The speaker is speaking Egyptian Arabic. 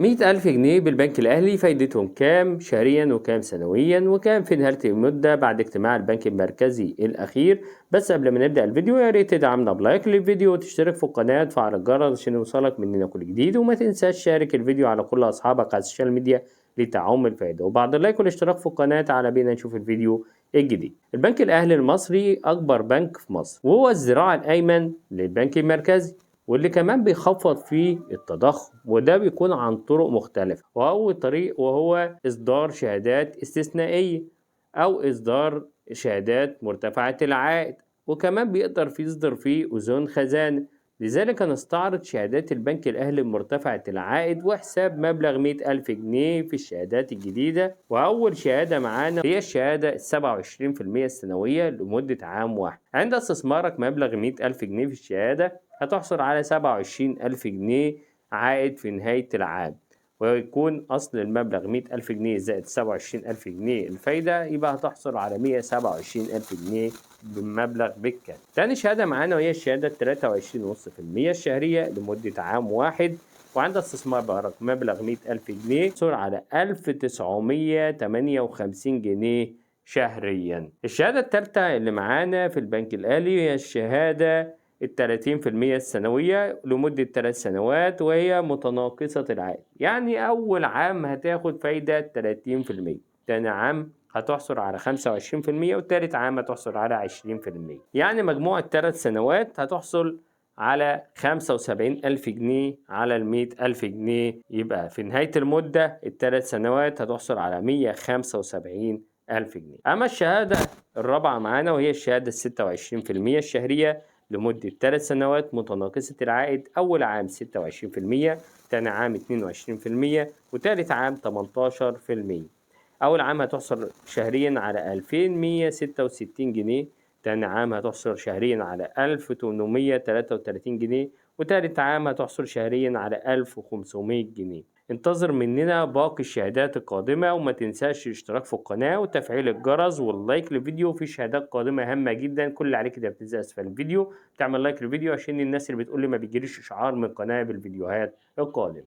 100,000 جنيه بالبنك الأهلي فايدتهم كام شهريا وكام سنويا وكام في نهاية المدة بعد اجتماع البنك المركزي الأخير؟ بس قبل ما نبدأ الفيديو يا ريت تدعمنا ب like للفيديو وتشترك في القناة وتفعل الجرس عشان يوصلك مننا كل جديد، وما تنساش تشارك الفيديو على كل أصحابك على ال social media لتعم الفائدة. وبعد ال like والاشتراك في القناة تعالى بينا نشوف الفيديو الجديد. البنك الأهلي المصري أكبر بنك في مصر، وهو الذراع الأيمن للبنك المركزي، واللي كمان بيخفض فيه التضخم، وده بيكون عن طرق مختلفة. وأول طريق وهو إصدار شهادات استثنائية أو إصدار شهادات مرتفعة العائد، وكمان بيقدر يصدر فيه أذون خزانة. لذلك هنستعرض شهادات البنك الأهلي مرتفعة العائد وحساب مبلغ 100,000 جنيه في الشهادات الجديدة. وأول شهادة معانا هي الشهادة 27% السنوية لمدة عام واحد. عند استثمارك مبلغ 100,000 جنيه في الشهادة هتحصل على 27,000 جنيه عائد في نهاية العام، ويكون أصل المبلغ 100,000 جنيه زائد 27,000 جنيه الفايدة، يبقى هتحصل على 127,000 جنيه بمبلغ بالكامل. تاني شهادة معانا وهي الشهادة 23.5% الشهرية لمدة عام واحد، وعند استثمار مبلغ 100,000 جنيه تحصل على 1958 جنيه شهريا. الشهادة التالتة اللي معانا في البنك الأهلي هي الشهادة 30% السنوية لمدة 3 سنوات، وهي متناقصة العائد. يعني أول عام هتاخد فايدة 30%، تاني عام هتحصل على 25%، وتالت عام هتحصل على 20%. يعني مجموع ال3 سنوات هتحصل على 75,000 جنيه على 100,000 جنيه. يبقى في نهاية المدة ال3 سنوات هتحصل على 175,000 جنيه. أما الشهادة الرابعة معانا وهي الشهادة 26% الشهرية لمدة 3 سنوات متناقصة العائد. أول عام 26%، تاني عام 22%، وتالت عام 18%. أول عام هتحصل شهريا على 2166 جنيه، تاني عام هتحصل شهريا على 1833 جنيه، وتالت عام هتحصل شهريا على 1500 جنيه. انتظر مننا باقي الشهادات القادمة، وما تنساش الاشتراك في القناة وتفعيل الجرس وال like للفيديو. في شهادات قادمة هامة جدا، كل اللي عليك ده بتنزل اسفل الفيديو تعمل like للفيديو عشان الناس اللي بتقول لي ما بيجيليش اشعار من القناة بالفيديوهات القادمة.